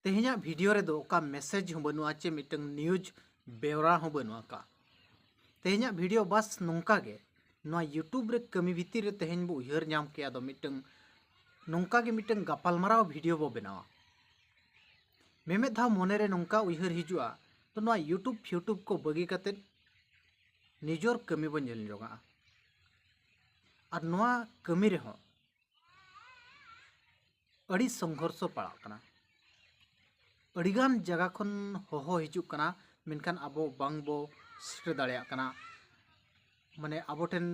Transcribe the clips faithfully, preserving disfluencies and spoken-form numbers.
ᱛᱮᱦᱮᱧᱟᱜ ᱵᱷᱤᱰᱤᱭᱳ ᱨᱮᱫᱚ ᱚᱠᱟ ᱢᱮᱥᱮᱡᱽ ᱦᱚᱸ ᱵᱟᱹᱱᱩᱜᱼᱟ, ᱪᱮ ᱢᱤᱫᱴᱟᱝ ᱱᱤᱭᱩᱡᱽ ᱵᱮᱣᱨᱟ ᱦᱚᱸ ᱵᱟᱹᱱᱩᱜ ᱟᱠᱟᱫᱼᱟ᱾ ᱛᱮᱦᱮᱧᱟᱜ ᱵᱷᱤᱰᱤᱭᱳ ᱵᱟᱥ ᱱᱚᱝᱠᱟ ᱜᱮ᱾ ᱱᱚᱣᱟ YouTube ᱨᱮ ᱠᱟᱹᱢᱤ ᱵᱷᱤᱛᱤᱨ ᱨᱮ ᱛᱮᱦᱮᱧ ᱵᱚ ᱩᱭᱦᱟᱹᱨ ᱧᱟᱢ ᱠᱮᱜᱼᱟ ᱫᱚ ᱢᱤᱫᱴᱟᱝ ᱱᱚᱝᱠᱟ ᱜᱮ ᱢᱤᱫᱴᱟᱝ ᱜᱟᱯᱟᱞᱢᱟᱨᱟᱣ ᱵᱷᱤᱰᱤᱭᱳ ᱵᱚ ᱵᱮᱱᱟᱣᱟ᱾ ᱢᱤᱢᱤᱫ ᱫᱷᱟᱣ ᱢᱚᱱᱮ ᱨᱮ ᱱᱚᱝᱠᱟ ᱩᱭᱦᱟᱹᱨ ᱦᱤᱡᱩᱜᱼᱟ, ᱛᱚ ᱱᱚᱣᱟ YouTube ᱯᱷᱤᱭᱩᱴᱩᱵᱽ ᱠᱚ ᱵᱟᱹᱜᱤ ᱠᱟᱛᱮᱫ ᱱᱤᱡᱚᱨ ᱠᱟᱹᱢᱤ ᱵᱚ ᱧᱮᱞ ᱡᱚᱝᱟᱜᱼᱟ᱾ ᱟᱨ ᱱᱚᱣᱟ ᱠᱟᱹᱢᱤ ᱨᱮᱦᱚᱸ ᱟᱹᱰᱤ ᱥᱚᱝᱜᱷᱚᱨᱥᱚ ᱯᱟᱲᱟᱜ ᱠᱟᱱᱟ᱾ ᱟᱹᱰᱤᱜᱟᱱ ᱡᱟᱭᱜᱟ ᱠᱷᱚᱱ ᱦᱚᱦᱚ ᱦᱤᱡᱩᱜ ᱠᱟᱱᱟ, ᱢᱮᱱᱠᱷᱟᱱ ᱟᱵᱚ ᱵᱟᱝ ᱵᱚ ᱥᱮᱴᱮᱨ ᱫᱟᱲᱮᱭᱟᱜ ᱠᱟᱱᱟ᱾ ᱢᱟᱱᱮ ᱟᱵᱚ ᱴᱷᱮᱱ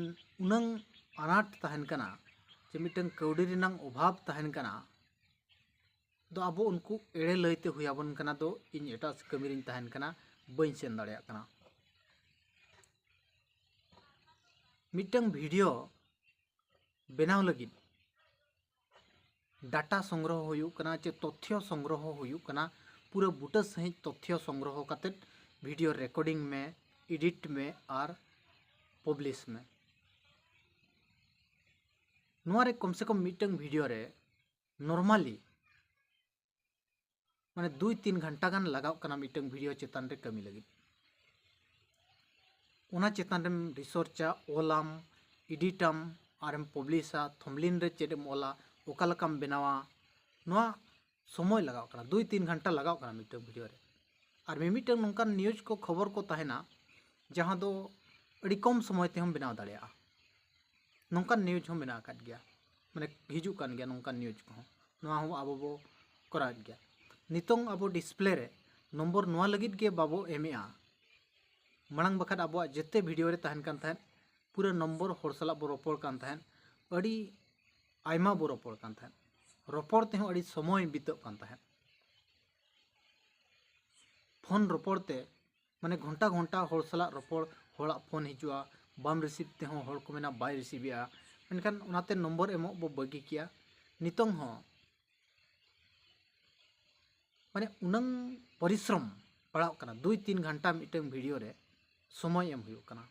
ᱩᱱᱟᱹᱝ ᱟᱱᱟᱴ ᱛᱟᱦᱮᱱ ᱠᱟᱱᱟ, ᱡᱮ ᱢᱤᱫᱴᱟᱝ ᱠᱟᱹᱣᱰᱤ ᱨᱮᱱᱟᱝ ᱚᱵᱷᱟᱵᱽ ᱛᱟᱦᱮᱱ ᱠᱟᱱᱟ, ᱫᱚ ᱟᱵᱚ ᱩᱱᱠᱩ ᱮᱲᱮ ᱞᱟᱹᱭᱛᱮ ᱦᱩᱭ ᱟᱵᱚᱱ ᱠᱟᱱᱟ, ᱫᱚ ᱤᱧ ᱮᱴᱟᱜ ᱠᱟᱹᱢᱤ ᱨᱤᱧ ᱛᱟᱦᱮᱱ ᱠᱟᱱᱟ, ᱵᱟᱹᱧ ᱥᱮᱱ ᱫᱟᱲᱮᱭᱟᱜ ᱠᱟᱱᱟ᱾ ᱢᱤᱫᱴᱟᱝ ᱵᱷᱤᱰᱤᱭᱳ ᱵᱮᱱᱟᱣ ᱞᱟᱹᱜᱤᱫ ᱰᱟᱴᱟ ᱥᱚᱝᱜᱨᱚᱦᱚ ᱦᱩᱭᱩᱜ ᱠᱟᱱᱟ, ᱪᱮ ᱛᱚᱛᱷᱭᱚ ᱥᱚᱝᱜᱨᱚᱦᱚ ᱦᱩᱭᱩᱜ ᱠᱟᱱᱟ᱾ ᱯᱩᱨᱟᱹ ᱵᱩᱴᱟᱹ ᱥᱟᱺᱦᱤᱡ ᱛᱚᱛᱷᱭᱚ ᱥᱚᱝᱜᱨᱚᱦᱚ ᱠᱟᱛᱮᱫ ᱵᱷᱤᱰᱤᱭᱳ ᱨᱮᱠᱚᱨᱰᱤᱝ ᱢᱮ, ᱮᱰᱤᱴ ᱢᱮ ᱟᱨ ᱯᱟᱵᱽᱞᱤᱥ ᱢᱮ᱾ ᱱᱚᱣᱟ ᱨᱮ ᱠᱚᱢ ᱥᱮ ᱠᱚᱢ ᱢᱤᱫᱴᱟᱝ ᱵᱷᱤᱰᱤᱭᱳ ᱨᱮ ᱱᱚᱨᱢᱟᱞᱤ ᱢᱟᱱᱮ ᱫᱩᱭ ᱛᱤᱱ ᱜᱷᱚᱱᱴᱟ ᱜᱟᱱ ᱞᱟᱜᱟᱜ ᱠᱟᱱᱟ ᱢᱤᱫᱴᱟᱝ ᱵᱷᱤᱰᱤᱭᱳ ᱪᱮᱛᱟᱱ ᱨᱮ ᱠᱟᱹᱢᱤ ᱞᱟᱹᱜᱤᱫ᱾ ᱚᱱᱟ ᱪᱮᱛᱟᱱ ᱨᱮᱢ ᱨᱤᱥᱟᱨᱪᱟ, ᱚᱞᱟᱢ, ᱮᱰᱤᱴᱟᱢ, ᱟᱨᱮᱢ ᱯᱟᱵᱽᱞᱤᱥᱟ, ᱛᱷᱚᱢᱵᱽᱞᱤᱱ ᱨᱮ ᱪᱮᱫ ᱮᱢ ᱚᱞᱟ, ᱚᱠᱟ ᱞᱮᱠᱟᱢ ᱵᱮᱱᱟᱣᱟ, ᱱᱚᱣᱟ ᱥᱚᱢᱚᱭ ᱞᱟᱜᱟᱜ ᱠᱟᱱᱟ, ᱫᱩᱭ ᱛᱤᱱ ᱜᱷᱚᱱᱴᱟ ᱞᱟᱜᱟᱜ ᱠᱟᱱᱟ ᱢᱤᱫᱴᱟᱝ ᱵᱷᱤᱰᱤᱭᱳ ᱨᱮ᱾ ᱟᱨ ᱢᱤᱢᱤᱫᱴᱟᱝ ᱱᱚᱝᱠᱟᱱ ᱱᱤᱭᱩᱡᱽ ᱠᱚ, ᱠᱷᱚᱵᱚᱨ ᱠᱚ ᱛᱟᱦᱮᱱᱟ, ᱡᱟᱦᱟᱸ ᱫᱚ ᱟᱹᱰᱤ ᱠᱚᱢ ᱥᱚᱢᱚᱭ ᱛᱮᱦᱚᱸᱢ ᱵᱮᱱᱟᱣ ᱫᱟᱲᱮᱭᱟᱜᱼᱟ᱾ ᱱᱚᱝᱠᱟᱱ ᱱᱤᱭᱩᱡᱽ ᱦᱚᱸ ᱢᱮᱱᱟᱜ ᱟᱠᱟᱫ ᱜᱮᱭᱟ, ᱢᱟᱱᱮ ᱦᱤᱡᱩᱜ ᱠᱟᱱ ᱜᱮᱭᱟ ᱱᱚᱝᱠᱟᱱ ᱱᱤᱭᱩᱡᱽ ᱠᱚᱦᱚᱸ᱾ ᱱᱚᱣᱟ ᱦᱚᱸ ᱟᱵᱚ ᱵᱚ ᱠᱚᱨᱟᱣᱮᱫ ᱜᱮᱭᱟ᱾ ᱱᱤᱛᱚᱝ ᱟᱵᱚ ᱰᱤᱥᱯᱞᱮ ᱨᱮ ᱱᱚᱢᱵᱚᱨ ᱱᱚᱣᱟ ᱞᱟᱹᱜᱤᱫ ᱜᱮ ᱵᱟᱵᱚ ᱮᱢᱮᱜᱼᱟ, ᱢᱟᱲᱟᱝ ᱵᱟᱠᱷᱟᱱ ᱟᱵᱚᱣᱟᱜ ᱡᱮᱛᱮ ᱵᱷᱤᱰᱤᱭᱳ ᱨᱮ ᱛᱟᱦᱮᱱ ᱠᱟᱱ ᱛᱟᱦᱮᱸᱫ, ᱯᱩᱨᱟᱹ ᱱᱚᱢᱵᱚᱨ ᱦᱚᱲ ᱥᱟᱞᱟᱜ ᱵᱚ ᱨᱚᱯᱚᱲ ᱠᱟᱱ ᱛᱟᱦᱮᱸᱫ, ᱟᱹᱰᱤ ᱟᱭᱢᱟ ᱵᱚ ᱨᱚᱯᱚᱲ ᱠᱟᱱ ᱛᱟᱦᱮᱸᱫ, ᱨᱚᱯᱚᱲ ᱛᱮᱦᱚᱸ ᱟᱹᱰᱤ ᱥᱚᱢᱚᱭ ᱵᱤᱛᱟᱹᱜ ᱠᱟᱱ ᱛᱟᱦᱮᱸᱫ᱾ ᱯᱷᱳᱱ ᱨᱚᱯᱚᱲ ᱛᱮ ᱢᱟᱱᱮ ᱜᱷᱚᱱᱴᱟ ᱜᱷᱚᱱᱴᱟ ᱦᱚᱲ ᱥᱟᱞᱟᱜ ᱨᱚᱯᱚᱲ, ᱦᱚᱲᱟᱜ ᱯᱷᱳᱱ ᱦᱤᱡᱩᱜᱼᱟ, ᱵᱟᱢ ᱨᱤᱥᱤᱵᱷ ᱛᱮᱦᱚᱸ ᱦᱚᱲ ᱠᱚ ᱢᱮᱱᱟ ᱵᱟᱭ ᱨᱤᱥᱤᱵᱷ ᱮᱜᱼᱟ᱾ ᱢᱮᱱᱠᱷᱟᱱ ᱚᱱᱟᱛᱮ ᱱᱚᱢᱵᱚᱨ ᱮᱢᱚᱜ ᱵᱚ ᱵᱟᱹᱜᱤ ᱠᱮᱜᱼᱟ᱾ ᱱᱤᱛᱚᱝ ᱦᱚᱸ ᱢᱟᱱᱮ ᱩᱱᱟᱹᱝ ᱯᱚᱨᱤᱥᱨᱚᱢ ᱯᱟᱲᱟᱜ ᱠᱟᱱᱟ, ᱫᱩᱭ ᱛᱤᱱ ᱜᱷᱚᱱᱴᱟ ᱢᱤᱫᱴᱟᱝ ᱵᱷᱤᱰᱤᱭᱳ ᱨᱮ ᱥᱚᱢᱚᱭ ᱮᱢ ᱦᱩᱭᱩᱜ ᱠᱟᱱᱟ᱾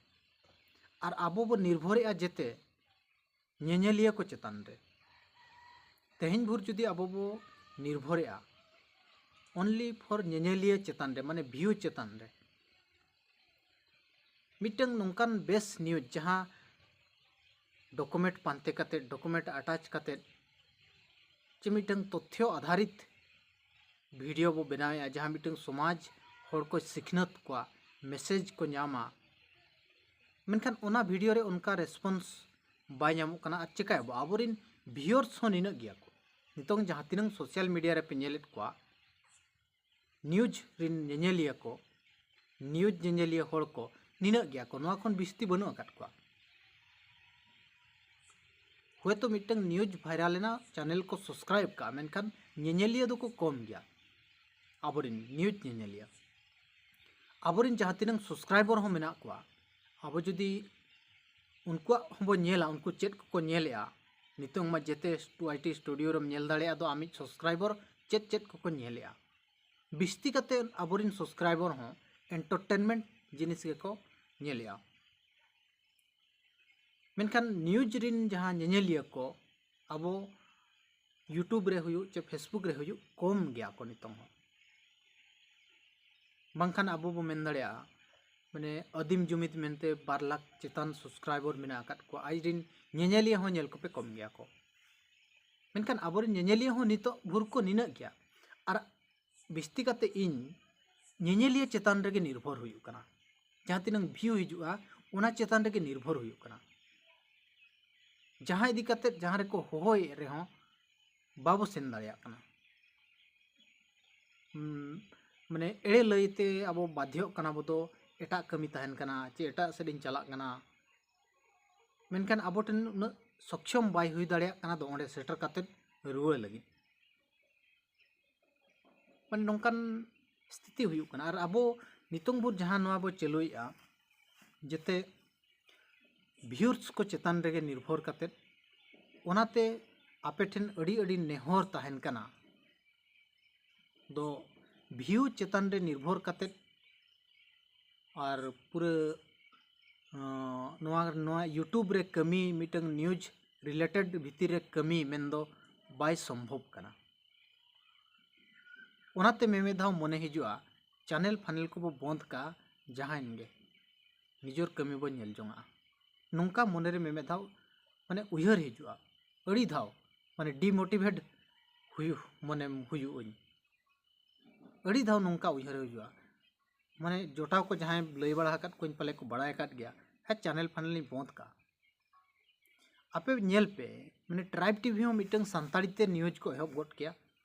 ᱟᱨ ᱟᱵᱚ ᱵᱚ ᱱᱤᱨᱵᱷᱚᱨᱮᱜᱼᱟ ᱡᱮᱛᱮ ᱧᱮᱧᱮᱞᱤᱭᱟᱹ ᱠᱚ ᱪᱮᱛᱟᱱ ᱨᱮ᱾ ᱛᱮᱦᱮᱧ ᱵᱷᱳᱨ ᱡᱩᱫᱤ ᱟᱵᱚ ᱵᱚ ᱱᱤᱨᱵᱷᱚᱨᱮᱜᱼᱟ, only for ᱧᱮᱧᱮᱞᱤᱭᱟᱹ ᱪᱮᱛᱟᱱ ᱨᱮ, ᱢᱟᱱᱮ view ᱪᱮᱛᱟᱱ ᱨᱮ᱾ ᱢᱤᱫᱴᱟᱝ ᱱᱚᱝᱠᱟᱱ ᱵᱮᱥ news ᱡᱟᱦᱟᱸ document ᱯᱟᱱᱛᱮ ᱠᱟᱛᱮᱫ, document attach ᱠᱟᱛᱮᱫ, ᱪᱮ ᱢᱤᱫᱴᱟᱝ ᱛᱚᱛᱛᱷᱚ ᱟᱫᱷᱟᱨᱤᱛ video ᱵᱚ ᱵᱮᱱᱟᱣᱮᱫᱼᱟ, ᱡᱟᱦᱟᱸ ᱢᱤᱫᱴᱟᱝ ᱥᱚᱢᱟᱡᱽ ᱦᱚᱲ ᱠᱚ ᱥᱤᱠᱷᱱᱟᱹᱛ ᱠᱚᱣᱟ, message ᱠᱚ ᱧᱟᱢᱟ, ᱢᱮᱱᱠᱷᱟᱱ ᱚᱱᱟ video ᱨᱮ ᱚᱱᱠᱟ response ᱵᱟᱭ ᱧᱟᱢᱚᱜ ᱠᱟᱱᱟ᱾ ᱟᱨ ᱪᱮᱠᱟᱭᱟᱵᱚ? ᱟᱵᱚᱨᱮᱱ viewers ᱦᱚᱸ ᱱᱤᱱᱟᱹᱜ ᱜᱮᱭᱟ ᱠᱚ᱾ ᱱᱤᱛᱚᱝ ᱡᱟᱦᱟᱸ ᱛᱤᱱᱟᱹᱝ social media ᱨᱮᱯᱮ ᱧᱮᱞᱮᱫ ᱠᱚᱣᱟ, news ᱨᱮᱱ ᱧᱮᱧᱮᱞᱤᱭᱟᱹ ᱠᱚ, news ᱧᱮᱧᱮᱞᱤᱭᱟᱹ ᱦᱚᱲ ᱠᱚ ᱱᱤᱱᱟᱹᱜ ᱜᱮᱭᱟ ᱠᱚ, ᱱᱚᱣᱟ ᱠᱷᱚᱱ ᱵᱤᱥᱛᱤ ᱵᱟᱹᱱᱩᱜ ᱟᱠᱟᱫ ᱠᱚᱣᱟ᱾ ᱦᱚᱭᱛᱳ ᱢᱤᱫᱴᱟᱝ news viral ᱮᱱᱟ, channel ᱠᱚ subscribe ᱠᱟᱜᱼᱟ, ᱢᱮᱱᱠᱷᱟᱱ ᱧᱮᱧᱮᱞᱤᱭᱟᱹ ᱫᱚᱠᱚ ᱠᱚᱢ ᱜᱮᱭᱟ᱾ ᱟᱵᱚᱨᱮᱱ news ᱧᱮᱧᱮᱞᱤᱭᱟᱹ, ᱟᱵᱚᱨᱮᱱ ᱡᱟᱦᱟᱸ ᱛᱤᱱᱟᱹᱝ subscriber ᱦᱚᱸ ᱢᱮᱱᱟᱜ ᱠᱚᱣᱟ, ᱟᱵᱚ ᱡᱩᱫᱤ ᱩᱱᱠᱩᱣᱟᱜ ᱦᱚᱸᱵᱚ ᱧᱮᱞᱟ, ᱩᱱᱠᱩ ᱪᱮᱫ ᱠᱚᱠᱚ ᱧᱮᱞᱮᱜᱼᱟ, ᱱᱤᱛᱚᱝ ᱢᱟ ᱡᱮᱛᱮ ᱴᱩ ᱟᱭ ᱴᱤ studio ᱨᱮᱢ ᱧᱮᱞ ᱫᱟᱲᱮᱭᱟᱜᱼᱟ ᱫᱚ ᱟᱢᱤᱡ subscriber ᱪᱮᱫ ᱪᱮᱫ ᱠᱚᱠᱚ ᱧᱮᱞᱮᱜᱼᱟ᱾ ᱵᱤᱥᱛᱤ ᱠᱟᱛᱮ ᱟᱵᱚᱨᱮᱱ subscriber ᱦᱚᱸ entertainment ᱡᱤᱱᱤᱥ ᱜᱮᱠᱚ ᱧᱮᱞᱮᱜᱼᱟ᱾ ᱢᱮᱱᱠᱷᱟᱱ news ᱨᱮᱱ ᱡᱟᱦᱟᱸ ᱧᱮᱧᱮᱞᱤᱭᱟᱹ ᱠᱚ ᱟᱵᱚ YouTube ᱨᱮ ᱦᱩᱭᱩᱜ ᱪᱮ Facebook ᱨᱮ ᱦᱩᱭᱩᱜ, ᱠᱚᱢ ᱜᱮᱭᱟ ᱠᱚ ᱱᱤᱛᱚᱝ ᱦᱚᱸ᱾ ᱵᱟᱝᱠᱷᱟᱱ ᱟᱵᱚ ᱵᱚ ᱢᱮᱱ ᱫᱟᱲᱮᱭᱟᱜᱼᱟ, ᱢᱟᱱᱮ ᱟᱹᱫᱤᱢ ᱡᱩᱢᱤᱫ ᱢᱮᱱᱛᱮ ᱵᱟᱨ ᱞᱟᱠᱷ ᱪᱮᱛᱟᱱ subscriber ᱢᱮᱱᱟᱜ ᱟᱠᱟᱫ ᱠᱚᱣᱟ, ᱟᱡᱨᱮᱱ ᱧᱮᱧᱮᱞᱤᱭᱟᱹ ᱦᱚᱸ ᱧᱮᱞ ᱠᱚᱯᱮ ᱠᱚᱢ ᱜᱮᱭᱟ ᱠᱚ᱾ ᱢᱮᱱᱠᱷᱟᱱ ᱟᱵᱚᱨᱮᱱ ᱧᱮᱧᱮᱞᱤᱭᱟᱹ ᱦᱚᱸ ᱱᱤᱛᱚᱜ ᱵᱷᱳᱨ ᱠᱚ ᱱᱤᱱᱟᱹᱜ ᱜᱮᱭᱟ᱾ ᱟᱨ ᱵᱤᱥᱛᱤ ᱠᱟᱛᱮ ᱤᱧ ᱧᱮᱧᱮᱞᱤᱭᱟᱹ ᱪᱮᱛᱟᱱ ᱨᱮᱜᱮ ᱱᱤᱨᱵᱷᱚᱨ ᱦᱩᱭᱩᱜ ᱠᱟᱱᱟ᱾ ᱡᱟᱦᱟᱸ ᱛᱤᱱᱟᱹᱝ view ᱦᱤᱡᱩᱜᱼᱟ, ᱚᱱᱟ ᱪᱮᱛᱟᱱ ᱨᱮᱜᱮ ᱱᱤᱨᱵᱷᱚᱨ ᱦᱩᱭᱩᱜ ᱠᱟᱱᱟ᱾ ᱡᱟᱦᱟᱸ ᱤᱫᱤ ᱠᱟᱛᱮ ᱡᱟᱦᱟᱸ ᱨᱮᱠᱚ ᱦᱚᱦᱚᱭᱮᱫ ᱨᱮᱦᱚᱸ ᱵᱟᱵᱚ ᱥᱮᱱ ᱫᱟᱲᱮᱭᱟᱜ ᱠᱟᱱᱟ᱾ ᱩᱸ, ᱢᱟᱱᱮ ᱮᱲᱮ ᱞᱟᱹᱭᱛᱮ ᱟᱵᱚ ᱵᱟᱫᱽᱫᱷᱚᱜ ᱠᱟᱱᱟ ᱵᱚ ᱫᱚ, ᱮᱴᱟᱜ ᱠᱟᱹᱢᱤ ᱛᱟᱦᱮᱱ ᱠᱟᱱᱟ ᱪᱮ ᱮᱴᱟᱜ ᱥᱮᱫ ᱤᱧ ᱪᱟᱞᱟᱜ ᱠᱟᱱᱟ᱾ ᱢᱮᱱᱠᱷᱟᱱ ᱟᱵᱚ ᱴᱷᱮᱱ ᱩᱱᱟᱹᱜ ᱥᱚᱠᱪᱷᱚᱢ ᱵᱟᱭ ᱦᱩᱭ ᱫᱟᱲᱮᱭᱟᱜ ᱠᱟᱱᱟ ᱫᱚ ᱚᱸᱰᱮ ᱥᱮᱴᱮᱨ ᱠᱟᱛᱮᱫ ᱨᱩᱣᱟᱹᱲ ᱞᱟᱹᱜᱤᱫ᱾ ᱢᱟᱱᱮ ᱱᱚᱝᱠᱟᱱ ᱥᱛᱷᱤᱛᱤ ᱦᱩᱭᱩᱜ ᱠᱟᱱᱟ᱾ ᱟᱨ ᱟᱵᱚ ᱱᱤᱛᱚᱝ ᱵᱚ ᱡᱟᱦᱟᱸ ᱱᱚᱣᱟ ᱵᱚ ᱪᱟᱹᱞᱩᱭᱮᱫᱼᱟ, ᱡᱮᱛᱮ viewers ᱠᱚ ᱪᱮᱛᱟᱱ ᱨᱮᱜᱮ ᱱᱤᱨᱵᱷᱚᱨ ᱠᱟᱛᱮᱫ, ᱚᱱᱟᱛᱮ ᱟᱯᱮ ᱴᱷᱮᱱ ᱟᱹᱰᱤ ᱟᱹᱰᱤ ᱱᱮᱦᱚᱨ ᱛᱟᱦᱮᱱ ᱠᱟᱱᱟ ᱫᱚ view ᱪᱮᱛᱟᱱ ᱨᱮ ᱱᱤᱨᱵᱷᱚᱨ ᱠᱟᱛᱮᱫ ᱟᱨ ᱯᱩᱨᱟᱹ, ᱟᱸ, ᱱᱚᱣᱟ, ᱱᱚᱣᱟ YouTube ᱨᱮ ᱠᱟᱹᱢᱤ, ᱢᱤᱫᱴᱟᱝ news related ᱵᱷᱤᱛᱤᱨ ᱨᱮ ᱠᱟᱹᱢᱤ ᱢᱮᱱᱫᱚ ᱵᱟᱭ ᱥᱚᱢᱵᱷᱚᱵ ᱠᱟᱱᱟ᱾ ᱚᱱᱟᱛᱮ ᱢᱤᱢᱤᱫ ᱫᱷᱟᱣ ᱢᱚᱱᱮ ᱦᱤᱡᱩᱜᱼᱟ, ᱪᱮᱱᱮᱞ ᱯᱷᱟᱱᱮᱞ ᱠᱚᱵᱚ ᱵᱚᱸᱫᱽ ᱠᱟᱜᱼᱟ, ᱡᱟᱦᱟᱸᱭᱮᱱ ᱜᱮ, ᱱᱤᱡᱮᱨ ᱠᱟᱹᱢᱤ ᱵᱚᱱ ᱧᱮᱞ ᱡᱚᱝᱟᱜᱼᱟ᱾ ᱱᱚᱝᱠᱟ ᱢᱚᱱᱮᱨᱮ ᱢᱤᱢᱤᱫ ᱫᱷᱟᱣ ᱢᱟᱱᱮ ᱩᱭᱦᱟᱹᱨ ᱦᱤᱡᱩᱜᱼᱟ, ᱟᱹᱰᱤ ᱫᱷᱟᱣ ᱢᱟᱱᱮ demotivate ᱦᱩᱭᱩᱜ ᱢᱚᱱᱮ ᱦᱩᱭᱩᱜ ᱟᱹᱧ᱾ ᱟᱹᱰᱤ ᱫᱷᱟᱣ ᱱᱚᱝᱠᱟ ᱩᱭᱦᱟᱹᱨ ᱦᱤᱡᱩᱜᱼᱟ, ᱢᱟᱱᱮ ᱡᱚᱴᱟᱣ ᱠᱚ ᱡᱟᱦᱟᱸᱭ ᱞᱟᱹᱭ ᱵᱟᱲᱟ ᱟᱠᱟᱫ ᱠᱚᱣᱟᱧ, ᱯᱟᱞᱮ ᱠᱚ ᱵᱟᱲᱟᱭ ᱟᱠᱟᱫ ᱜᱮᱭᱟ, ᱦᱮᱸ, ᱪᱮᱱᱮᱞ ᱯᱷᱟᱱᱮᱞ ᱤᱧ ᱵᱚᱸᱫᱽ ᱠᱟᱜᱼᱟ᱾ ᱟᱯᱮ ᱧᱮᱞ ᱯᱮ, ᱢᱟᱱᱮ ᱴᱨᱟᱭᱤᱵᱽ ᱴᱤᱵᱷᱤ ᱦᱚᱸ ᱢᱤᱫᱴᱟᱝ ᱥᱟᱱᱛᱟᱲᱤ ᱛᱮ ᱱᱤᱭᱩᱡᱽ ᱠᱚ ᱮᱦᱚᱵ ᱜᱚᱫ ᱠᱮᱭᱟ,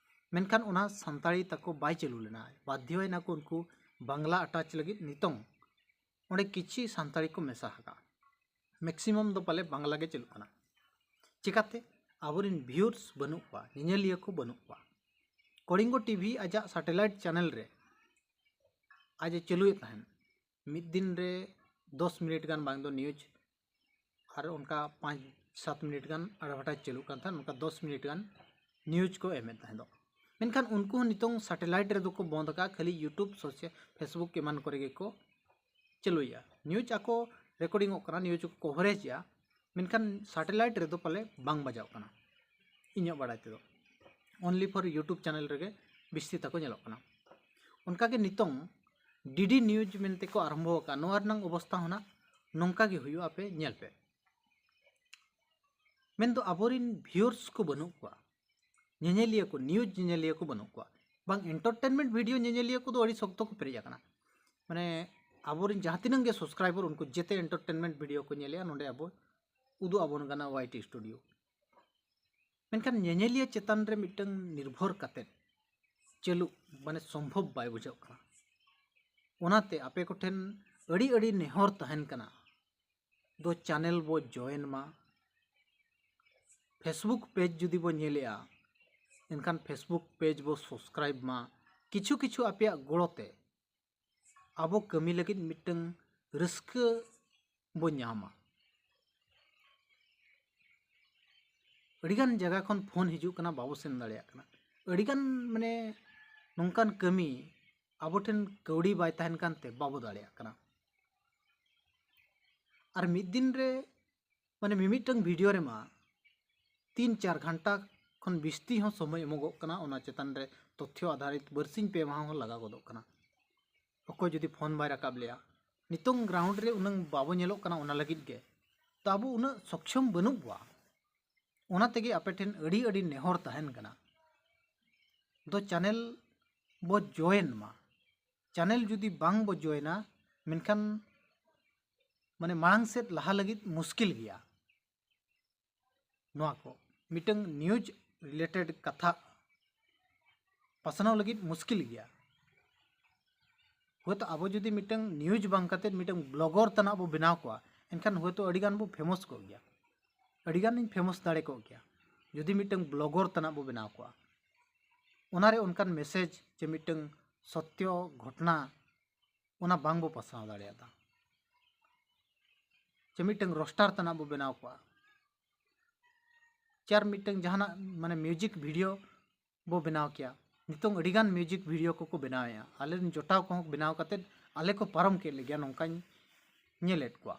ᱢᱮᱱᱠᱷᱟᱱ ᱚᱱᱟ ᱥᱟᱱᱛᱟᱲᱤ ᱛᱟᱠᱚ ᱵᱟᱭ ᱪᱟᱹᱞᱩ ᱞᱮᱱᱟ᱾ ᱵᱟᱫᱽᱫᱷᱚᱭᱮᱱᱟ ᱠᱚ ᱩᱱᱠᱩ ᱵᱟᱝᱞᱟ ᱟᱴᱟᱪ ᱞᱟᱹᱜᱤᱫ᱾ ᱱᱤᱛᱚᱝ ᱚᱸᱰᱮ ᱠᱤᱪᱷᱤ ᱥᱟᱱᱛᱟᱲᱤ ᱠᱚ ᱢᱮᱥᱟ ᱟᱠᱟᱫᱼᱟ, ᱢᱮᱠᱥᱤᱢᱟᱢ ᱫᱚ ᱯᱟᱞᱮ ᱵᱟᱝᱞᱟ ᱜᱮ ᱪᱟᱹᱞᱩᱜ ᱠᱟᱱᱟ᱾ ᱪᱮᱠᱟᱛᱮ? ᱟᱵᱚᱨᱮᱱ ᱵᱷᱤᱭᱩᱨᱥ ᱵᱟᱹᱱᱩᱜ ᱠᱚᱣᱟ, ᱧᱮᱧᱮᱞᱤᱭᱟᱹ ᱠᱚ ᱵᱟᱹᱱᱩᱜ ᱠᱚᱣᱟ᱾ ᱠᱚᱲᱤᱝᱜᱚ ᱴᱤᱵᱷᱤ ᱟᱡᱟᱜ ᱥᱮᱴᱮᱞᱟᱭᱤᱴ ᱪᱮᱱᱮᱞ ᱨᱮ ᱟᱡ ᱮ ᱪᱟᱹᱞᱩᱭᱮᱫ ᱛᱟᱦᱮᱸᱱ, ᱢᱤᱫ ᱫᱤᱱ ᱨᱮ ᱫᱚᱥ ᱢᱤᱱᱤᱴ ᱜᱟᱱ ᱵᱟᱝ ᱫᱚ ᱱᱤᱭᱩᱡᱽ ᱟᱨ ᱚᱱᱠᱟ ᱯᱟᱸᱪ ᱥᱟᱛ ᱢᱤᱱᱤᱴ ᱜᱟᱱ ᱮᱰᱵᱷᱟᱨᱴᱟᱭᱤᱡᱽ ᱪᱟᱹᱞᱩᱜ ᱠᱟᱱ ᱛᱟᱦᱮᱸᱱ, ᱚᱱᱠᱟ ᱫᱚᱥ ᱢᱤᱱᱤᱴ ᱜᱟᱱ ᱱᱤᱭᱩᱡᱽ ᱠᱚ ᱮᱢᱮᱫ ᱛᱟᱦᱮᱸ ᱫᱚ᱾ ᱢᱮᱱᱠᱷᱟᱱ ᱩᱱᱠᱩ ᱦᱚᱸ ᱱᱤᱛᱚᱝ ᱥᱮᱴᱮᱞᱟᱭᱤᱴ ᱨᱮᱫᱚ ᱠᱚ ᱵᱚᱸᱫᱽ ᱟᱠᱟᱫᱼᱟ, ᱠᱷᱟᱹᱞᱤ ᱭᱩᱴᱩᱵᱽ, ᱥᱳᱥᱟᱞ, ᱯᱷᱮᱥᱵᱩᱠ ᱮᱢᱟᱱ ᱠᱚᱨᱮ ᱜᱮᱠᱚ ᱪᱟᱹᱞᱩᱭᱮᱫᱼᱟ᱾ ᱱᱤᱭᱩᱡᱽ ᱟᱠᱚ ᱨᱮᱠᱚᱨᱰᱤᱝᱚᱜ ᱠᱟᱱᱟ, ᱱᱤᱭᱩᱡᱽ ᱠᱚ ᱠᱚᱵᱷᱟᱨᱮᱡᱽ ᱮᱫᱼᱟ, ᱢᱮᱱᱠᱷᱟᱱ ᱥᱮᱴᱮᱞᱟᱭᱤᱴ ᱨᱮᱫᱚ ᱯᱟᱞᱮ ᱵᱟᱝ ᱵᱟᱡᱟᱣ ᱠᱟᱱᱟ ᱤᱧᱟᱹᱜ ᱵᱟᱲᱟᱭ ᱛᱮᱫᱚ᱾ Only for YouTube ᱪᱮᱱᱮᱞ ᱨᱮᱜᱮ ᱵᱤᱥᱛᱤ ᱛᱟᱠᱚ ᱧᱮᱞᱚᱜ ᱠᱟᱱᱟ᱾ ᱚᱱᱠᱟᱜᱮ ᱱᱤᱛᱚᱝ ᱰᱤᱰᱤ ᱱᱤᱭᱩᱡᱽ ᱢᱮᱱᱛᱮ ᱠᱚ ᱟᱨᱟᱢᱵᱷᱚ ᱟᱠᱟᱫᱼᱟ᱾ ᱱᱚᱣᱟ ᱨᱮᱱᱟᱜ ᱚᱵᱚᱥᱛᱟ ᱦᱚᱸ ᱱᱟᱜ ᱱᱚᱝᱠᱟ ᱜᱮ ᱦᱩᱭᱩᱜᱼᱟ, ᱟᱯᱮ ᱧᱮᱞ ᱯᱮ᱾ ᱢᱮᱱᱫᱚ ᱟᱵᱚᱨᱮᱱ ᱵᱷᱤᱭᱩᱨᱥ ᱠᱚ ᱵᱟᱹᱱᱩᱜ ᱠᱚᱣᱟ, ᱧᱮᱧᱮᱞᱤᱭᱟᱹ ᱠᱚ, ᱱᱤᱭᱩᱡᱽ ᱧᱮᱧᱮᱞᱤᱭᱟᱹ ᱠᱚ ᱵᱟᱹᱱᱩᱜ ᱠᱚᱣᱟ᱾ ᱵᱟᱝ, ᱮᱱᱴᱟᱨᱴᱮᱱᱢᱮᱱᱴ ᱵᱷᱤᱰᱤᱭᱳ ᱧᱮᱧᱮᱞᱤᱭᱟᱹ ᱠᱚᱫᱚ ᱟᱹᱰᱤ ᱥᱚᱠᱛᱚ ᱠᱚ ᱯᱮᱨᱮᱡ ᱟᱠᱟᱱᱟ᱾ ᱢᱟᱱᱮ ᱟᱵᱚᱨᱮᱱ ᱡᱟᱦᱟᱸ ᱛᱤᱱᱟᱹᱜ ᱜᱮ ᱥᱟᱵᱥᱠᱨᱟᱭᱵᱟᱨ, ᱩᱱᱠᱩ ᱡᱮᱛᱮ ᱮᱱᱴᱟᱨᱴᱮᱱᱢᱮᱱᱴ ᱵᱷᱤᱰᱤᱭᱳ ᱠᱚ ᱧᱮᱞᱮᱜᱼᱟ᱾ ᱱᱚᱰᱮ ᱟᱵᱚ ᱩᱫᱩᱜ ᱟᱵᱚᱱ ᱠᱟᱱᱟ ᱣᱟᱭ ᱴᱤ ᱥᱴᱩᱰᱤᱭᱳ᱾ ᱢᱮᱱᱠᱷᱟᱱ ᱧᱮᱧᱮᱞᱤᱭᱟᱹ ᱪᱮᱛᱟᱱ ᱨᱮ ᱢᱤᱫᱴᱟᱝ ᱱᱤᱨᱵᱷᱚᱨ ᱠᱟᱛᱮᱫ ᱪᱟᱹᱞᱩ ᱢᱟᱱᱮ ᱥᱚᱢᱵᱷᱚᱵ ᱵᱟᱭ ᱵᱩᱡᱷᱟᱹᱜ ᱠᱟᱱᱟ᱾ ᱚᱱᱟᱛᱮ ᱟᱯᱮ ᱠᱚᱴᱷᱮᱱ ᱟᱹᱰᱤ ᱟᱹᱰᱤ ᱱᱮᱦᱚᱨ ᱛᱟᱦᱮᱱ ᱠᱟᱱᱟ, ᱫᱚ ᱪᱮᱱᱮᱞ ᱵᱚ ᱡᱚᱭᱮᱱ ᱢᱟ᱾ ᱯᱷᱮᱥᱵᱩᱠ ᱯᱮᱡᱽ ᱡᱩᱫᱤ ᱵᱚ ᱧᱮᱞᱮᱜᱼᱟ, ᱮᱱᱠᱷᱟᱱ ᱯᱷᱮᱥᱵᱩᱠ ᱯᱮᱡᱽ ᱵᱚ ᱥᱟᱵᱥᱠᱨᱟᱭᱤᱵᱽ ᱢᱟ᱾ ᱠᱤᱪᱷᱩ ᱠᱤᱪᱷᱩ ᱟᱯᱮᱭᱟᱜ ᱜᱚᱲᱚ ᱛᱮ ᱟᱵᱚ ᱠᱟᱹᱢᱤ ᱞᱟᱹᱜᱤᱫ ᱢᱤᱫᱴᱟᱝ ᱨᱟᱹᱥᱠᱟᱹ ᱵᱚ ᱧᱟᱢᱟ᱾ ᱟᱹᱰᱤᱜᱟᱱ ᱡᱟᱭᱜᱟ ᱠᱷᱚᱱ ᱯᱷᱳᱱ ᱦᱤᱡᱩᱜ ᱠᱟᱱᱟ, ᱵᱟᱵᱚ ᱥᱮᱱ ᱫᱟᱲᱮᱭᱟᱜ ᱠᱟᱱᱟ᱾ ᱟᱹᱰᱤᱜᱟᱱ ᱢᱟᱱᱮ ᱱᱚᱝᱠᱟᱱ ᱠᱟᱹᱢᱤ ᱟᱵᱚ ᱴᱷᱮᱱ ᱠᱟᱹᱣᱰᱤ ᱵᱟᱭ ᱛᱟᱦᱮᱱ ᱠᱟᱱᱛᱮ ᱵᱟᱵᱚ ᱫᱟᱲᱮᱭᱟᱜ ᱠᱟᱱᱟ᱾ ᱟᱨ ᱢᱤᱫ ᱫᱤᱱ ᱨᱮ ᱢᱟᱱᱮ ᱢᱤᱢᱤᱫᱴᱟᱝ ᱵᱷᱤᱰᱤᱭᱳ ᱨᱮᱢᱟ ᱛᱤᱱ ᱪᱟᱨ ᱜᱷᱚᱱᱴᱟ ᱠᱷᱚᱱ ᱵᱤᱥᱛᱤ ᱦᱚᱸ ᱥᱚᱢᱚᱭ ᱮᱢᱚᱜᱚᱜ ᱠᱟᱱᱟ ᱚᱱᱟ ᱪᱮᱛᱟᱱ ᱨᱮ ᱛᱚᱛᱷᱭᱚ ᱟᱫᱷᱟᱨᱤᱛ ᱵᱟᱨᱥᱤᱧ ᱯᱮ ᱢᱟᱦᱟ ᱦᱚᱸ ᱞᱟᱜᱟᱣ ᱜᱚᱫᱚᱜ ᱠᱟᱱᱟ᱾ ᱚᱠᱚᱭ ᱡᱩᱫᱤ ᱯᱷᱳᱱ ᱵᱟᱭ ᱨᱟᱠᱟᱵ ᱞᱮᱭᱟ, ᱱᱤᱛᱚᱝ ᱜᱨᱟᱣᱩᱱᱰ ᱨᱮ ᱩᱱᱟᱹᱝ ᱵᱟᱵᱚ ᱧᱮᱞᱚᱜ ᱠᱟᱱᱟ, ᱚᱱᱟ ᱞᱟᱹᱜᱤᱫ ᱜᱮ ᱛᱚ ᱟᱵᱚ ᱩᱱᱟᱹᱜ ᱥᱚᱠᱷᱭᱚᱢ ᱵᱟᱹᱱᱩᱜ ᱵᱚᱣᱟ᱾ ᱚᱱᱟ ᱛᱮᱜᱮ ᱟᱯᱮ ᱴᱷᱮᱱ ᱟᱹᱰᱤ ᱟᱹᱰᱤ ᱱᱮᱦᱚᱨ ᱛᱟᱦᱮᱱ ᱠᱟᱱᱟ, ᱫᱚ ᱪᱮᱱᱮᱞ ᱵᱚ ᱡᱚᱭᱮᱱ ᱢᱟ᱾ ᱪᱮᱱᱮᱞ ᱡᱩᱫᱤ ᱵᱟᱝ ᱵᱚ ᱡᱚᱭᱮᱱᱟ, ᱢᱮᱱᱠᱷᱟᱱ ᱢᱟᱱᱮ ᱢᱟᱲᱟᱝ ᱥᱮᱫ ᱞᱟᱦᱟ ᱞᱟᱹᱜᱤᱫ ᱢᱩᱥᱠᱤᱞ ᱜᱮᱭᱟ᱾ ᱱᱚᱣᱟ ᱠᱚ ᱢᱤᱫᱴᱟᱝ ᱱᱤᱭᱩᱡᱽ ᱨᱤᱞᱮᱴᱮᱰ ᱠᱟᱛᱷᱟ ᱯᱟᱥᱱᱟᱣ ᱞᱟᱹᱜᱤᱫ ᱢᱩᱥᱠᱤᱞ ᱜᱮᱭᱟ᱾ ᱦᱳᱭᱛᱳ ᱟᱵᱚ ᱡᱩᱫᱤ ᱢᱤᱫᱴᱟᱝ ᱱᱤᱭᱩᱡᱽ ᱵᱟᱝ ᱠᱟᱛᱮᱫ ᱢᱤᱫᱴᱟᱝ ᱵᱞᱚᱜᱚᱨ ᱛᱟᱱᱟᱜ ᱵᱚ ᱵᱮᱱᱟᱣ ᱠᱚᱣᱟ, ᱮᱱᱠᱷᱟᱱ ᱦᱳᱭᱛᱳ ᱟᱹᱰᱤᱜᱟᱱ ᱵᱚ ᱯᱷᱮᱢᱚᱥ ᱠᱚᱜ ᱜᱮᱭᱟ, ᱟᱹᱰᱤᱜᱟᱱᱤᱧ ᱯᱷᱮᱢᱚᱥ ᱫᱟᱲᱮ ᱠᱚᱜ ᱜᱮᱭᱟ ᱡᱩᱫᱤ ᱢᱤᱫᱴᱟᱝ ᱵᱞᱚᱜᱚᱨ ᱛᱟᱱᱟᱜ ᱵᱚ ᱵᱮᱱᱟᱣ ᱠᱚᱣᱟ᱾ ᱚᱱᱟᱨᱮ ᱚᱱᱠᱟᱱ ᱢᱮᱥᱮᱡᱽ ᱪᱮ ᱢᱤᱫᱴᱟᱝ ᱥᱚᱛᱭᱚ ᱜᱷᱚᱴᱚᱱᱟ ᱚᱱᱟ ᱵᱟᱝ ᱵᱚ ᱯᱟᱥᱱᱟᱣ ᱫᱟᱲᱮᱭᱟᱫᱟ᱾ ᱪᱮ ᱢᱤᱫᱴᱟᱝ ᱨᱳᱥᱴᱟᱨ ᱛᱟᱱᱟᱜ ᱵᱚ ᱵᱮᱱᱟᱣ ᱠᱚᱣᱟ, ᱪᱮ ᱟᱨ ᱢᱤᱫᱴᱟᱝ ᱡᱟᱦᱟᱱᱟᱜ ᱢᱟᱱᱮ ᱢᱤᱭᱩᱡᱤᱠ ᱵᱷᱤᱰᱤᱭᱳ ᱵᱚ ᱵᱮᱱᱟᱣ ᱠᱮᱭᱟ᱾ ᱱᱤᱛᱚᱝ ᱟᱹᱰᱤᱜᱟᱱ ᱢᱤᱭᱩᱡᱤᱠ ᱵᱷᱤᱰᱤᱭᱳ ᱠᱚᱠᱚ ᱵᱮᱱᱟᱣᱮᱫᱼᱟ, ᱟᱞᱮᱨᱮᱱ ᱡᱚᱴᱟᱣ ᱠᱚᱦᱚᱸ ᱵᱮᱱᱟᱣ ᱠᱟᱛᱮᱫ ᱟᱞᱮ ᱠᱚ ᱯᱟᱨᱚᱢ ᱠᱮᱫ ᱞᱮᱜᱮᱭᱟ, ᱱᱚᱝᱠᱟᱧ ᱧᱮᱞᱮᱫ ᱠᱚᱣᱟ᱾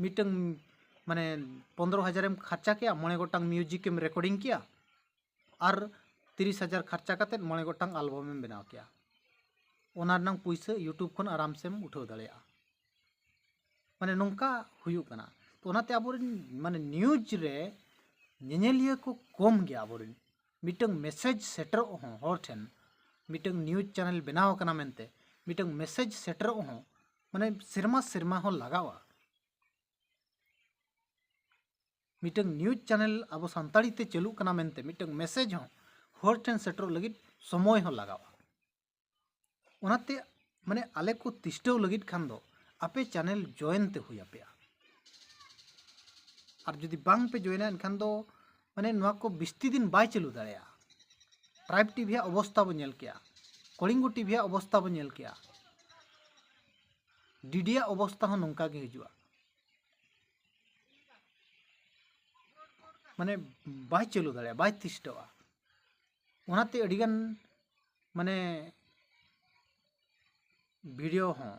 ᱢᱤᱫᱴᱟᱝ ᱢᱟᱱᱮ ᱯᱚᱱᱫᱽᱨᱚ ᱦᱟᱡᱟᱨᱮᱢ ᱠᱷᱟᱨᱪᱟ ᱠᱮᱜᱼᱟ, ᱢᱚᱬᱮ ᱜᱚᱴᱟᱝ ᱢᱤᱭᱩᱡᱤᱠᱮᱢ ᱨᱮᱠᱚᱨᱰᱤᱝ ᱠᱮᱜᱼᱟ ᱟᱨ ᱛᱤᱨᱤᱥ ᱦᱟᱡᱟᱨ ᱠᱷᱟᱨᱪᱟ ᱠᱟᱛᱮᱫ ᱢᱚᱬᱮ ᱜᱚᱴᱟᱝ ᱟᱞᱵᱟᱢᱮᱢ ᱵᱮᱱᱟᱣ ᱠᱮᱜᱼᱟ᱾ ᱚᱱᱟ ᱨᱮᱱᱟᱝ ᱯᱩᱭᱥᱟᱹ ᱤᱭᱩᱴᱩᱵᱽ ᱠᱷᱚᱱ ᱟᱨᱟᱢ ᱥᱮᱢ ᱩᱴᱷᱟᱹᱣ ᱫᱟᱲᱮᱭᱟᱜᱼᱟ᱾ ᱢᱟᱱᱮ ᱱᱚᱝᱠᱟ ᱦᱩᱭᱩᱜ ᱠᱟᱱᱟ᱾ ᱛᱚ ᱚᱱᱟᱛᱮ ᱟᱵᱚᱨᱮᱱ ᱢᱟᱱᱮ ᱱᱤᱭᱩᱡᱽ ᱨᱮ ᱧᱮᱧᱮᱞᱤᱭᱟᱹ ᱠᱚ ᱠᱚᱢ ᱜᱮᱭᱟ ᱟᱵᱚᱨᱮᱱ᱾ ᱢᱤᱫᱴᱟᱝ ᱢᱮᱥᱮᱡᱽ ᱥᱮᱴᱮᱨᱚᱜ ᱦᱚᱸ ᱦᱚᱲ ᱴᱷᱮᱱ, ᱢᱤᱫᱴᱟᱝ ᱱᱤᱭᱩᱡᱽ ᱪᱮᱱᱮᱞ ᱵᱮᱱᱟᱣ ᱟᱠᱟᱱᱟ ᱢᱮᱱᱛᱮ ᱢᱤᱫᱴᱟᱝ ᱢᱮᱥᱮᱡᱽ ᱥᱮᱴᱮᱨᱚᱜ ᱦᱚᱸ ᱢᱟᱱᱮ ᱥᱮᱨᱢᱟ ᱥᱮᱨᱢᱟ ᱦᱚᱸ ᱞᱟᱜᱟᱣᱟ᱾ ᱢᱤᱫᱴᱟᱝ ᱱᱤᱭᱩᱡᱽ ᱪᱮᱱᱮᱞ ᱟᱵᱚ ᱥᱟᱱᱛᱟᱲᱤ ᱛᱮ ᱪᱟᱹᱞᱩᱜ ᱠᱟᱱᱟ ᱢᱮᱱᱛᱮ ᱢᱤᱫᱴᱟᱝ ᱢᱮᱥᱮᱡᱽ ᱦᱚᱸ ᱦᱚᱲ ᱴᱷᱮᱱ ᱥᱮᱴᱮᱨᱚᱜ ᱞᱟᱹᱜᱤᱫ ᱥᱚᱢᱚᱭ ᱦᱚᱸ ᱞᱟᱜᱟᱣᱟ᱾ ᱚᱱᱟᱛᱮ ᱢᱟᱱᱮ ᱟᱞᱮ ᱠᱚ ᱛᱤᱥᱴᱟᱹᱣ ᱞᱟᱹᱜᱤᱫ ᱠᱷᱟᱱ ᱫᱚ ᱟᱯᱮ ᱪᱮᱱᱮᱞ ᱡᱚᱭᱮᱱ ᱛᱮ ᱦᱩᱭ ᱟᱯᱮᱭᱟ᱾ ᱟᱨ ᱡᱩᱫᱤ ᱵᱟᱝ ᱯᱮ ᱡᱚᱭᱮᱱᱟ ᱮᱱᱠᱷᱟᱱ ᱫᱚ ᱢᱟᱱᱮ ᱱᱚᱣᱟ ᱠᱚ ᱵᱤᱥᱛᱤ ᱫᱤᱱ ᱵᱟᱭ ᱪᱟᱹᱞᱩ ᱫᱟᱲᱮᱭᱟᱜᱼᱟ᱾ ᱴᱨᱟᱭᱤᱵᱽ ᱴᱤᱵᱷᱤᱭᱟᱜ ᱚᱵᱚᱥᱛᱟ ᱵᱚ ᱧᱮᱞ ᱠᱮᱜᱼᱟ, ᱠᱚᱞᱤᱝᱜᱚ ᱴᱤᱵᱷᱤᱭᱟᱜ ᱚᱵᱚᱥᱛᱟ ᱵᱚ ᱧᱮᱞ ᱠᱮᱜᱼᱟ, ᱰᱤᱰᱤᱭᱟᱜ ᱚᱵᱚᱥᱛᱟ ᱦᱚᱸ ᱱᱚᱝᱠᱟ ᱜᱮ ᱦᱤᱡᱩᱜᱼᱟ᱾ ᱢᱟᱱᱮ ᱵᱟᱭ ᱪᱟᱹᱞᱩ ᱫᱟᱲᱮᱭᱟᱜᱼᱟ, ᱵᱟᱭ ᱛᱤᱥᱴᱟᱹᱜᱼᱟ᱾ ᱚᱱᱟᱛᱮ ᱟᱹᱰᱤᱜᱟᱱ ᱢᱟᱱᱮ ᱵᱷᱤᱰᱤᱭᱳ ᱦᱚᱸ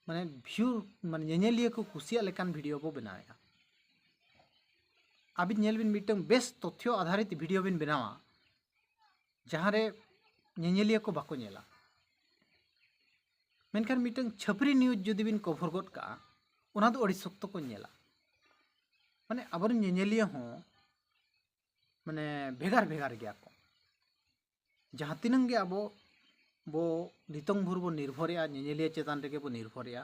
ᱢᱟᱱᱮ ᱵᱷᱤᱭᱩ ᱢᱟᱱᱮ ᱧᱮᱧᱮᱞᱤᱭᱟᱹ ᱠᱚ ᱠᱩᱥᱤᱭᱟᱜ ᱞᱮᱠᱟᱱ ᱵᱷᱤᱰᱤᱭᱳ ᱵᱚ ᱵᱮᱱᱟᱣᱮᱫᱼᱟ᱾ ᱟᱹᱵᱤᱱ ᱧᱮᱞ ᱵᱤᱱ, ᱢᱤᱫᱴᱟᱝ ᱵᱮᱥ ᱛᱚᱛᱷᱭᱚ ᱟᱫᱷᱟᱨᱤᱛ ᱵᱷᱤᱰᱤᱭᱳ ᱵᱤᱱ ᱵᱮᱱᱟᱣᱟ, ᱡᱟᱦᱟᱸ ᱨᱮ ᱧᱮᱧᱮᱞᱤᱭᱟᱹ ᱠᱚ ᱵᱟᱠᱚ ᱧᱮᱞᱟ, ᱢᱮᱱᱠᱷᱟᱱ ᱢᱤᱫᱴᱟᱝ ᱪᱷᱟᱹᱯᱨᱤ ᱱᱤᱭᱩᱡᱽ ᱡᱩᱫᱤ ᱵᱤᱱ ᱠᱚᱵᱷᱚᱨ ᱜᱚᱫ ᱠᱟᱜᱼᱟ, ᱚᱱᱟ ᱫᱚ ᱟᱹᱰᱤ ᱥᱚᱠᱛᱚ ᱠᱚ ᱧᱮᱞᱟ᱾ ᱢᱟᱱᱮ ᱟᱵᱚᱨᱮᱱ ᱧᱮᱧᱮᱞᱤᱭᱟᱹ ᱦᱚᱸ ᱢᱟᱱᱮ ᱵᱷᱮᱜᱟᱨ ᱵᱷᱮᱜᱟᱨ ᱜᱮᱭᱟ ᱠᱚ᱾ ᱡᱟᱦᱟᱸ ᱛᱤᱱᱟᱹᱝ ᱜᱮ ᱟᱵᱚ ᱵᱚ ᱱᱤᱛᱚᱝ ᱵᱷᱳᱨ ᱵᱚ ᱱᱤᱨᱵᱷᱚᱨᱮᱜᱼᱟ, ᱧᱮᱧᱮᱞᱤᱭᱟᱹ ᱪᱮᱛᱟᱱ ᱨᱮᱜᱮ ᱵᱚ ᱱᱤᱨᱵᱷᱚᱨᱮᱜᱼᱟ᱾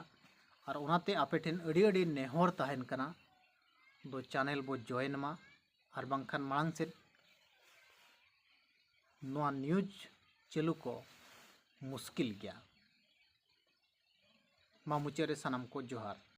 ᱟᱨ ᱚᱱᱟᱛᱮ ᱟᱯᱮ ᱴᱷᱮᱱ ᱟᱹᱰᱤ ᱟᱹᱰᱤ ᱱᱮᱦᱚᱨ ᱛᱟᱦᱮᱱ ᱠᱟᱱᱟ, ᱫᱚ ᱪᱮᱱᱮᱞ ᱵᱚ ᱡᱚᱭᱮᱱ ᱢᱟ, ᱟᱨ ᱵᱟᱝᱠᱷᱟᱱ ᱢᱟᱲᱟᱝ ᱥᱮᱫ ᱱᱚᱣᱟ ᱱᱤᱭᱩᱡᱽ ᱪᱟᱹᱞᱩ ᱠᱚ ᱢᱩᱥᱠᱤᱞ ᱜᱮᱭᱟ᱾ ᱢᱟ ᱢᱩᱪᱟᱹᱫ ᱨᱮ ᱥᱟᱱᱟᱢ ᱠᱚ ᱡᱚᱦᱟᱨ᱾